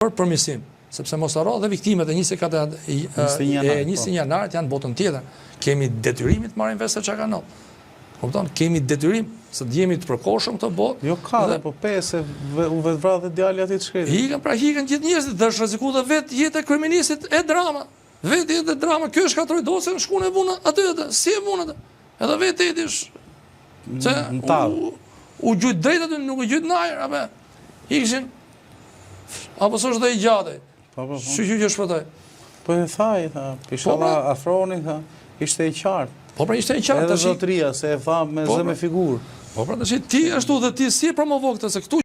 Për përmirësim, sepse mos harro dhe viktimat e 24 e 21 janarit janë në botën tjetër. Kemi detyrimin të marrim vesh se çka ka ndodhur. Kupton? Kemi detyrim se të jemi të përkohshëm këtë botë. Jo ka dhe, po pesë u vetvra dhe djali atij të shkretit. Ikën, pra ikën gjithë njerëzit dhe është rreziku dhe vetë jeta e kryeministrit Edi Rama. Vetë jeta e Edi Rama, kjo e shkatërroi dosjen, shkun e vunë aty atë, si e vunë atë. Edhe vetë Edi është se u, u gjujt drejt aty, nuk u gjujt në ajër, apo. Ikëshin Apo s'është dhe i gjate. Po, po, po. Shyqyr që shpëtoi. Po e tha, i tha, ishalla po, pra. afroni, tha, ishte i qartë. Po pra ishte i qartë. Edhe zotria, se e tha me po, zë me pra. figurë. Po pra, tash ti ashtu dhe ti si e promovon këtë, se këtu.